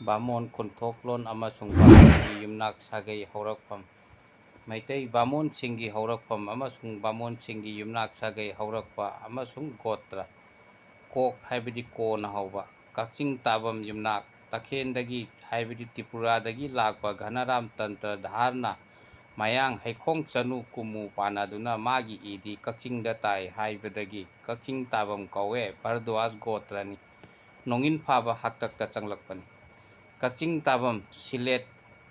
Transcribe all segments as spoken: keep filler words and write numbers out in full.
ꯕꯥꯃꯣꯟ ꯈꯨꯟꯊꯣꯛꯂꯣꯟ ꯑꯃꯁꯨꯡ ꯕꯥꯃꯣꯟꯒꯤ ꯌꯨꯝꯅꯥꯛ ꯁꯥꯒꯩ ꯍꯧꯔꯛꯐꯝ꯫ ꯃꯩꯇꯩ ꯕꯥꯃꯣꯟꯁꯤꯡꯒꯤ ꯍꯧꯔꯛꯐꯝ ꯑꯃꯁꯨꯡ ꯕꯥꯃꯣꯟꯁꯤꯡꯒꯤ ꯌꯨꯝꯅꯥꯛ ꯁꯥꯒꯩ ꯍꯧꯔꯛꯄ ꯑꯃꯁꯨꯡ ꯒꯣꯇ꯭ꯔ꯫ ꯀꯣꯛ ꯍꯥꯏꯕꯗꯤ ꯀꯣꯅ ꯍꯧꯕ꯫ ꯀꯛꯆꯤꯡ ꯇꯥꯕꯝ ꯌꯨꯝꯅꯥꯛ꯫ ꯇꯈꯦꯟꯗꯒꯤ ꯍꯥꯏꯕꯗꯤ ꯇ꯭ꯔꯤꯄꯨꯔꯥꯗꯒꯤ ꯂꯥꯛꯄ ꯘꯅꯔꯥꯝ ꯇꯟꯇ꯭ꯔ ꯙꯥꯔꯅ ꯃꯌꯥꯡ ꯍꯩꯈꯣꯡ ꯆꯅꯨ ꯀꯨꯝꯃꯨ ꯄꯥꯟꯅꯗꯨꯅ ꯃꯥꯒꯤ ꯏꯗꯤ ꯀꯛꯆꯤꯡꯗ ꯇꯥꯏ ꯍꯥꯏꯕꯗꯒꯤ ꯀꯛꯆꯤꯡ ꯇꯥꯕꯝ ꯀꯧꯋꯦ꯫ ꯚꯔꯗ꯭ꯋꯥꯖ ꯒꯣꯇ꯭ꯔꯅꯤ꯫ ꯅꯣꯡꯏꯟꯐꯥꯕ ꯍꯥꯛꯇꯛꯇ ꯆꯪꯂꯛꯄꯅꯤ꯫ ꯀꯛꯆꯤꯡ ꯇꯥꯕꯝ ꯁꯤꯂꯦꯠ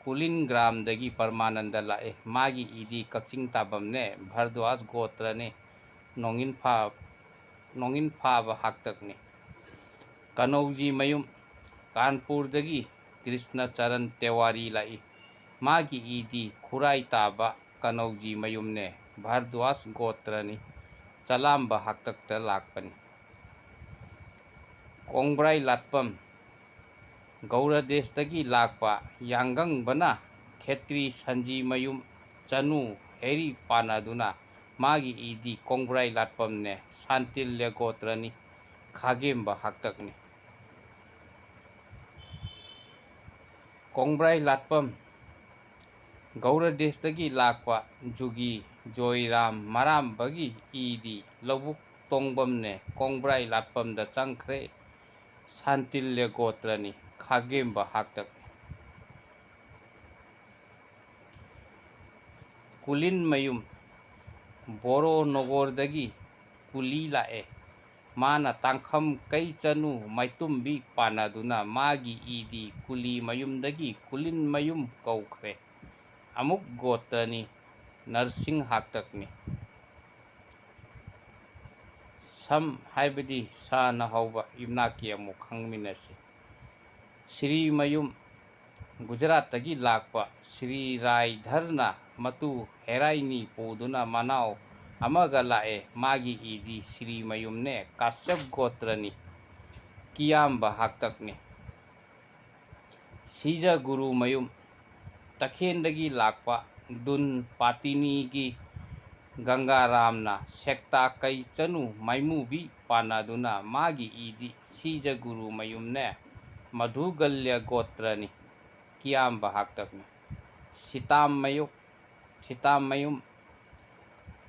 ꯀꯨꯂꯤꯟ ꯒ꯭ꯔꯥꯝꯗꯒꯤ ꯄꯔꯃꯥꯅꯟꯗ ꯂꯥꯛꯑꯦ꯫ ꯃꯥꯒꯤ ꯏꯗꯤ ꯀꯛꯆꯤꯡ ꯇꯥꯕꯝꯅꯦ꯫ ꯚꯔꯗ꯭ꯋꯥꯖ ꯒꯣꯇ꯭ꯔꯅꯤ꯫ ꯅꯣꯡꯏꯟꯐꯥ-, ꯅꯣꯡꯏꯟꯐꯥꯕ ꯍꯥꯛꯇꯛꯅꯤ꯫ ꯀꯅꯧꯖꯤ ꯃꯌꯨꯝ ꯀꯥꯟꯄꯨꯔꯗꯒꯤ ꯀ꯭ꯔꯤꯁꯅꯆꯔꯟ ꯇꯦꯋꯥꯔꯤ ꯂꯥꯛꯏ꯫ ꯃꯥꯒꯤ ꯏꯗꯤ ꯈꯨꯔꯥꯏ ꯇꯥꯕ ꯀꯅꯧꯖꯤ ꯃꯌꯨꯝꯅꯦ꯫ ꯚꯔꯗ꯭ꯋꯥꯖ ꯒꯣꯇ꯭ꯔꯅꯤ꯫ ꯆꯂꯥꯝꯕ ꯍꯥꯛꯇꯛꯇ ꯂꯥꯛꯄꯅꯤ꯫ ꯀꯣꯡꯕ꯭ꯔꯥꯏ ꯂꯥꯠꯄꯝ ꯒꯧꯔꯗꯦꯁꯇꯒꯤ ꯂꯥꯛꯄ ꯌꯥꯡꯒꯪꯕꯅ ꯈꯦꯇ꯭ꯔꯤ ꯁꯟꯖꯤ ꯃꯌꯨꯝ ꯆꯅꯨ ꯍꯦꯔꯤ ꯄꯥꯟꯅꯗꯨꯅ ꯃꯥꯒꯤ ꯏꯗꯤ ꯀꯣꯡꯕ꯭ꯔꯥꯏ ꯂꯥꯠꯄꯝꯅꯦ꯫ ꯁꯥꯟꯇꯤꯜꯌ ꯒꯣꯇ꯭ꯔꯅꯤ꯫ ꯈꯥꯒꯦꯝꯕ ꯍꯥꯛꯇꯛꯅꯤ꯫ ꯀꯣꯡꯕ꯭ꯔꯥꯏ ꯂꯥꯠꯄꯝ ꯒꯧꯔꯗꯦꯁꯇꯒꯤ ꯂꯥꯛꯄ ꯖꯨꯒꯤ ꯖꯣꯏꯔꯥꯝ ꯃꯔꯥꯝꯕꯒꯤ ꯏꯗꯤ ꯂꯧꯕꯨꯛ ꯇꯣꯡꯕꯝꯅꯦ꯫ ꯀꯣꯡꯕ꯭ꯔꯥꯏ ꯂꯥꯠꯄꯝꯗ ꯆꯪꯈ꯭ꯔꯦ꯫ ꯁꯥꯟꯇꯤꯜꯌ ꯒꯣꯇ꯭ꯔꯅꯤ꯫ ꯈꯥꯒꯦꯝꯕ ꯍꯥꯛꯇꯛꯅꯤ꯫ ꯀꯨꯂꯤꯟ ꯃꯌꯨꯝ ꯕꯣꯔꯣ ꯅꯣꯒꯣꯔꯗꯒꯤ ꯀꯨꯂꯤ ꯂꯥꯛꯑꯦ꯫ ꯃꯥꯅ ꯇꯥꯡꯈꯝ ꯀꯩ ꯆꯅꯨ ꯃꯥꯏꯇꯨꯝꯕꯤ ꯄꯥꯟꯅꯗꯨꯅ ꯃꯥꯒꯤ ꯏꯗꯤ ꯀꯨꯂꯤ ꯃꯌꯨꯝꯗꯒꯤ ꯀꯨꯂꯤꯟ ꯃꯌꯨꯝ ꯀꯧꯈ꯭ꯔꯦ꯫ ꯑꯃꯨꯛ ꯒꯣꯇ꯭ꯔꯅꯤ꯫ ꯅꯔꯁꯤꯡ ꯍꯥꯛꯇꯛꯅꯤ꯫ ꯁꯝ ꯍꯥꯏꯕꯗꯤ ꯁꯥꯅ ꯍꯧꯕ ꯌꯨꯝꯅꯥꯛꯀꯤ ꯑꯃꯨꯛ ꯈꯪꯃꯤꯟꯅꯁꯤ꯫ ꯁ꯭ꯔꯤ ꯃꯌꯨꯝ ꯒꯨꯖꯔꯥꯠꯇꯒꯤ ꯂꯥꯛꯄ ꯁ꯭ꯔꯤ ꯔꯥꯏꯙꯔꯅ ꯃꯇꯨ ꯍꯦꯔꯥꯏꯅꯤ ꯄꯨꯗꯨꯅ ꯃꯅꯥꯎ ꯑꯃꯒ ꯂꯥꯛꯑꯦ꯫ ꯃꯥꯒꯤ ꯏꯗꯤ ꯁ꯭ꯔꯤ ꯃꯌꯨꯝꯅꯦ꯫ ꯀꯥꯁ꯭ꯌꯞ ꯒꯣꯇ꯭ꯔꯅꯤ꯫ ꯀꯤꯌꯥꯝꯕ ꯍꯥꯛꯇꯛꯅꯤ꯫ ꯁꯤꯖ ꯒꯨꯔꯨ ꯃꯌꯨꯝ ꯇꯈꯦꯟꯗꯒꯤ ꯂꯥꯛꯄ ꯗꯨꯟ ꯄꯥꯇꯤꯅꯤꯒꯤ ꯒꯪꯒꯥꯔꯥꯝꯅ ꯁꯦꯛꯇꯥ ꯀꯩ ꯆꯅꯨ ꯃꯥꯏꯃꯨꯕꯤ ꯄꯥꯟꯅꯗꯨꯅ ꯃꯥꯒꯤ ꯏꯗꯤ ꯁꯤꯖ ꯒꯨꯔꯨ ꯃꯌꯨꯝꯅꯦ꯫ ꯃꯙꯨꯒꯜꯌ ꯒꯣꯇ꯭ꯔꯅꯤ, ꯀꯤꯌꯥꯝꯕ ꯍꯥꯛꯇꯛꯅꯤ꯫ ꯁꯤꯇꯥꯝꯃꯌꯨ-, ꯁꯤꯇꯥꯝꯃꯌꯨꯝ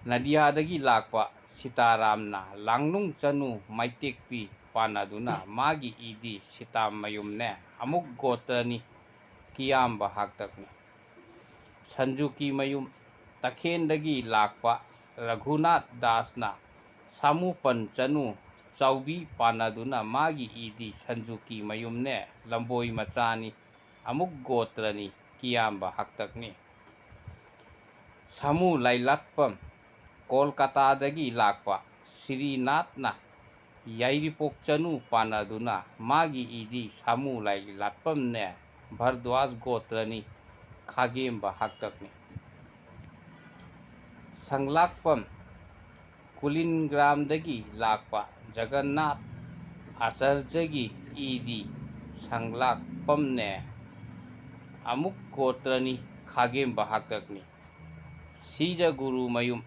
ꯅꯗꯤꯌꯥꯗꯒꯤ ꯂꯥꯛꯄ ꯁꯤꯇꯥꯔꯥꯝꯅ ꯂꯥꯡꯅꯨꯡ ꯆꯅꯨ ꯃꯩꯇꯦꯛꯄꯤ ꯄꯥꯟꯅꯗꯨꯅ ꯃꯥꯒꯤ ꯏꯗꯤ ꯁꯤꯇꯥꯝꯃꯌꯨꯝꯅꯦ, ꯑꯃꯨꯛ ꯒꯣꯇ꯭ꯔꯅꯤ, ꯀꯤꯌꯥꯝꯕ ꯍꯥꯛꯇꯛꯅꯤ꯫ ꯁꯟꯖꯨꯀꯤꯃꯌꯨꯝ ꯇꯈꯦꯟꯗꯒꯤ ꯂꯥꯛꯄ ꯔꯘꯨꯅꯥꯊ ꯗꯥꯁꯅ ꯁꯥꯃꯨ ꯄꯟ ꯆꯅꯨ ꯆꯥꯎꯕꯤ ꯄꯥꯟꯅꯗꯨꯅ ꯃꯥꯒꯤ ꯏꯗꯤ ꯁꯟꯖꯨꯀꯤꯃꯌꯨꯝꯅꯦ, ꯂꯝꯕꯣꯏ ꯃꯆꯥꯅꯤ, ꯑꯃꯨꯛ ꯒꯣꯇ꯭ꯔꯅꯤ, ꯀꯤꯌꯥꯝꯕ ꯍꯥꯛꯇꯛꯅꯤ꯫ ꯁꯥꯃꯨ ꯂꯥꯏꯂꯥꯠꯄꯝ ꯀꯣꯜꯀꯇꯥꯗꯒꯤ ꯂꯥꯛꯄ ꯁ꯭ꯔꯤꯅꯥꯊꯅ ꯌꯥꯏꯔꯤꯄꯣꯛ ꯆꯅꯨ ꯄꯥꯟꯅꯗꯨꯅ ꯃꯥꯒꯤ ꯏꯗꯤ ꯁꯥꯃꯨ ꯂꯥꯏꯂꯥꯠꯄꯝꯅꯦ, ꯚꯔꯗ꯭ꯋꯥꯖ ꯒꯣꯇ꯭ꯔꯅꯤ, ꯈꯥꯒꯦꯝꯕ ꯍꯥꯛꯇꯛꯅꯤ꯫ ꯁꯪꯂꯥꯛꯄꯝ ꯀꯨꯂꯤꯟꯒ꯭ꯔꯥꯝꯗꯒꯤ ꯂꯥꯛꯄ ꯖꯒꯟꯅꯥꯊ ꯑꯥꯆꯥꯔꯖꯒꯤ ꯏꯗꯤ ꯁꯪꯂꯥꯛꯄꯝꯅꯦ, ꯑꯃꯨꯛ ꯒꯣꯇ꯭ꯔꯅꯤ, ꯈꯥꯒꯦꯝꯕ ꯍꯥꯛꯇꯛꯅꯤ꯫ ꯁꯤꯖ ꯒꯨꯔꯨꯃꯌꯨꯝ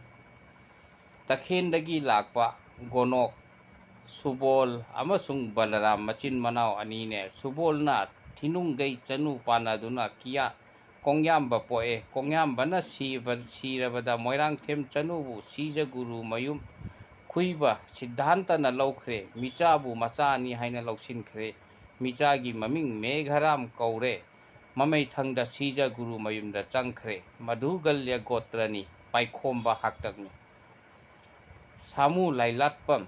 ꯇꯈꯦꯟꯗꯒꯤ ꯂꯥꯛꯄ ꯒꯣꯅꯣꯛ ꯁꯨꯕꯣꯜ ꯑꯃꯁꯨꯡ ꯕꯂꯔꯥꯝ ꯃꯆꯤꯟ ꯃꯅꯥꯎ ꯑꯅꯤꯅꯦ꯫ ꯁꯨꯕꯣꯜꯅ ꯊꯤꯅꯨꯡꯒꯩ ꯆꯅꯨ ꯄꯥꯟꯅꯗꯨꯅ ꯀꯤꯌꯥ-, ꯀꯣꯡꯌꯥꯝꯕ ꯄꯣꯛꯑꯦ꯫ ꯀꯣꯡꯌꯥꯝꯕꯅ ꯁꯤꯕ-, ꯁꯤꯔꯕꯗ ꯃꯣꯏꯔꯥꯡꯊꯦꯝ ꯆꯅꯨꯕꯨ ꯁꯤꯖ ꯒꯨꯔꯨꯃꯌꯨꯝ ꯈꯨꯏꯕ ꯁꯤꯗ꯭ꯙꯥꯟꯇꯅ ꯂꯧꯈ꯭ꯔꯦ꯫ ꯃꯤꯆꯥꯕꯨ ꯃꯆꯥ ꯑꯅꯤ ꯍꯥꯏꯅ ꯂꯧꯁꯤꯟꯈ꯭ꯔꯦ꯫ ꯃꯤꯆꯥꯒꯤ ꯃꯃꯤꯡ ꯃꯦꯘꯔꯥꯝ ꯀꯧꯔꯦ꯫ ꯃꯃꯩꯊꯪꯗ ꯁꯤꯖ ꯒꯨꯔꯨꯃꯌꯨꯝꯗ ꯆꯪꯈ꯭ꯔꯦ꯫ ꯃꯙꯨꯒꯜꯌ ꯒꯣꯇ꯭ꯔꯅꯤ, ꯄꯥꯏꯈꯣꯝꯕ ꯍꯥꯛꯇꯛꯅꯤ꯫ ꯁꯥꯃꯨ ꯂꯥꯏꯂꯥꯠꯄꯝ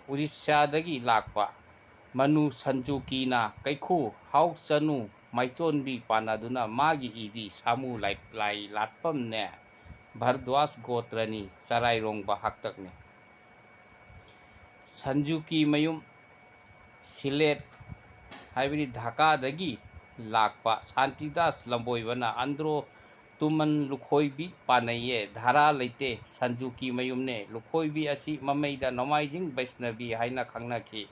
ꯎꯔꯤꯁ꯭ꯌꯥꯗꯒꯤ ꯂꯥꯛꯄ ꯃꯅꯨ ꯁꯟꯖꯨꯀꯤꯅ ꯀꯩꯈꯨ ꯍꯥꯎ ꯆꯅꯨ ꯃꯥꯏꯆꯣꯟꯕꯤ ꯄꯥꯟꯅꯗꯨꯅ ꯃꯥꯒꯤ ꯏꯗꯤ ꯁꯥꯃꯨ ꯂꯥꯏ-, ꯂꯥꯏꯂꯥꯠꯄꯝꯅꯦ, ꯚꯔꯗ꯭ꯋꯥꯖ ꯒꯣꯇ꯭ꯔꯅꯤ, ꯆꯔꯥꯏꯔꯣꯡꯕ ꯍꯥꯛꯇꯛꯅꯤ꯫ ꯁꯟꯖꯨꯀꯤꯃꯌꯨꯝ ꯁꯤꯂꯦꯠ ꯍꯥꯏꯕꯗꯤ ꯙꯥꯀꯥꯗꯒꯤ ꯂꯥꯛꯄ ꯁꯥꯟꯇꯤꯗꯥꯁ ꯂꯝꯕꯣꯏꯕꯅ ꯑꯟꯗ꯭ꯔꯣ ꯇꯨꯃꯟ ꯂꯨꯈꯣꯏꯕꯤ ꯄꯥꯟꯅꯩꯌꯦ꯫ ꯙꯥꯔꯥ ꯂꯩꯇꯦ, ꯁꯟꯖꯨꯀꯤꯃꯌꯨꯝꯅꯦ꯫ ꯂꯨꯈꯣꯏꯕꯤ ꯑꯁꯤ ꯃꯃꯩꯗ ꯅꯣꯡꯃꯥꯏꯖꯤꯡ ꯕꯩꯁꯅꯕꯤ ꯍꯥꯏꯅ ꯈꯪꯅꯈꯤ꯫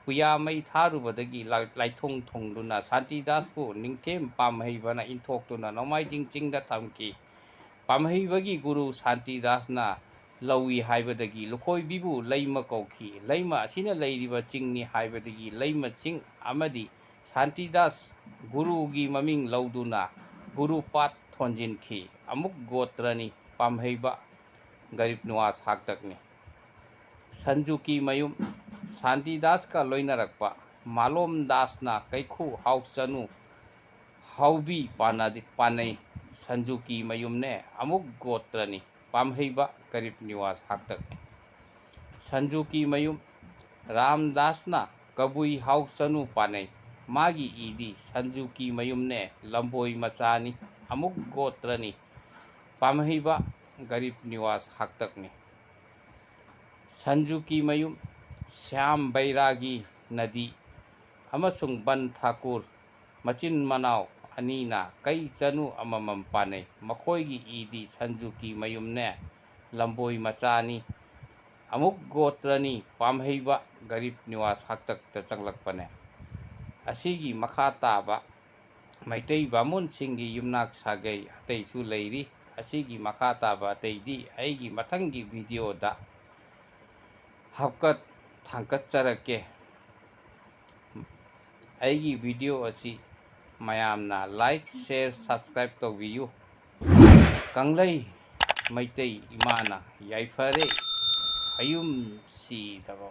ꯄꯨꯌꯥ ꯃꯩ ꯊꯥꯔꯨꯕꯗꯒꯤ ꯂꯥ-, ꯂꯥꯏꯊꯣꯡ ꯊꯣꯡꯗꯨꯅ ꯁꯥꯟꯇꯤꯗꯥꯁꯄꯨ ꯅꯤꯡꯊꯦꯝ ꯄꯥꯝꯍꯩꯕꯅ ꯏꯟꯊꯣꯛꯇꯨꯅ ꯅꯣꯡꯃꯥꯏꯖꯤꯡ ꯆꯤꯡꯗ ꯊꯝꯈꯤ꯫ ꯄꯥꯝꯍꯩꯕꯒꯤ ꯒꯨꯔꯨ ꯁꯥꯟꯇꯤꯗꯥꯁꯅ ꯂꯧꯏ ꯍꯥꯏꯕꯗꯒꯤ ꯂꯨꯈꯣꯏꯕꯤꯕꯨ ꯂꯩꯃ ꯀꯧꯈꯤ꯫ ꯂꯩꯃ ꯑꯁꯤꯅ ꯂꯩꯔꯤꯕ ꯆꯤꯡꯅꯤ ꯍꯥꯏꯕꯗꯒꯤ ꯂꯩꯃ ꯆꯤꯡ ꯑꯃꯗꯤ ꯁꯥꯟꯇꯤꯗꯥꯁ ꯒꯨꯔꯨꯒꯤ ꯃꯃꯤꯡ ꯂꯧꯗꯨꯅ ꯒꯨꯔꯨꯄꯥꯠ ꯊꯣꯟꯖꯤꯟꯈꯤ꯫ ꯑꯃꯨꯛ ꯒꯣꯇ꯭ꯔꯅꯤ, ꯄꯥꯝꯍꯩꯕ ꯒꯔꯤꯕ ꯅꯤꯋꯥꯖ ꯍꯥꯛꯇꯛꯅꯤ꯫ ꯁꯟꯖꯨꯀꯤ ꯃꯌꯨꯝ꯫ ꯁꯥꯟꯇꯤꯗꯥꯁꯀ ꯂꯣꯏꯅꯔꯛꯄ ꯃꯥꯂꯣꯝ ꯗꯥꯁꯅ ꯀꯩꯈꯨ ꯍꯥꯎꯆꯅꯨ ꯍꯥꯎꯕꯤ ꯄꯥꯟꯅꯗꯤ-, ꯄꯥꯟꯅꯩ꯫ ꯁꯟꯖꯨꯀꯤ ꯃꯌꯨꯝꯅꯦ, ꯑꯃꯨꯛ ꯒꯣꯇ꯭ꯔꯅꯤ, ꯄꯥꯝꯍꯩꯕ ꯒꯔꯤꯕ ꯅꯤꯋꯥꯖ ꯍꯥꯛꯇꯛꯅꯤ꯫ ꯁꯟꯖꯨꯀꯤ ꯃꯌꯨꯝ꯫ ꯔꯥꯝꯗꯥꯁꯅ ꯀꯕꯨꯏ ꯍꯥꯎꯆꯅꯨ ꯄꯥꯟꯅꯩ꯫ ꯃꯥꯒꯤ ꯏꯗꯤ ꯁꯟꯖꯨꯀꯤ ꯃꯌꯨꯝꯅꯦ, ꯂꯝꯕꯣꯏ ꯃꯆꯥꯅꯤ, ꯑꯃꯨꯛ ꯒꯣꯇ꯭ꯔꯅꯤ, ꯄꯥꯝꯍꯩꯕ ꯒꯔꯤꯕ ꯅꯤꯋꯥꯖ ꯍꯥꯛꯇꯛꯅꯤ꯫ ꯁꯟꯖꯨꯀꯤ ꯃꯌꯨꯝ꯫ ꯁ꯭ꯌꯥꯝ ꯕꯩꯔꯥꯒꯤ ꯅꯗꯤ ꯑꯃꯁꯨꯡ ꯕꯟ ꯊꯥꯀꯨꯔ ꯃꯆꯤꯟ ꯃꯅꯥꯎ ꯑꯅꯤꯅ ꯀꯩ ꯆꯅꯨ ꯑꯃꯃꯝ ꯄꯥꯟꯅꯩ꯫ ꯃꯈꯣꯏꯒꯤ ꯏꯗꯤ ꯁꯟꯖꯨꯀꯤ ꯃꯌꯨꯝꯅꯦ, ꯂꯝꯕꯣꯏ ꯃꯆꯥꯅꯤ, ꯑꯃꯨꯛ ꯒꯣꯇ꯭ꯔꯅꯤ, ꯄꯥꯝꯍꯩꯕ ꯒꯔꯤꯕ ꯅꯤꯋꯥꯖ ꯍꯥꯛꯇꯛꯇ ꯆꯪꯂꯛꯄꯅꯦ꯫ ꯑꯁꯤꯒꯤ ꯃꯈꯥ ꯇꯥꯕ ꯃꯩꯇꯩ ꯕꯥꯃꯣꯟꯁꯤꯡꯒꯤ ꯌꯨꯝꯅꯥꯛ ꯁꯥꯒꯩ ꯑꯇꯩꯁꯨ ꯂꯩꯔꯤ꯫ ꯑꯁꯤꯒꯤ ꯃꯈꯥ ꯇꯥꯕ ꯑꯇꯩꯗꯤ ꯑꯩꯒꯤ ꯃꯊꯪꯒꯤ ꯚꯤꯗꯤꯑꯣꯗ ꯍꯥꯞꯀꯠ ꯊꯥꯡꯀꯠꯆꯔꯛꯀꯦ꯫ ꯑꯩꯒꯤ ꯚꯤꯗꯤꯑꯣ ꯑꯁꯤ ꯃꯌꯥꯝꯅ like, share, subscribe ꯇꯧꯕꯤꯌꯨ꯫ ꯀꯪꯂꯩ ꯃꯩꯇꯩ ꯏꯃꯥꯅ ꯌꯥꯏꯐꯔꯦ ꯑꯌꯨꯝ ꯁꯤꯗꯕ꯫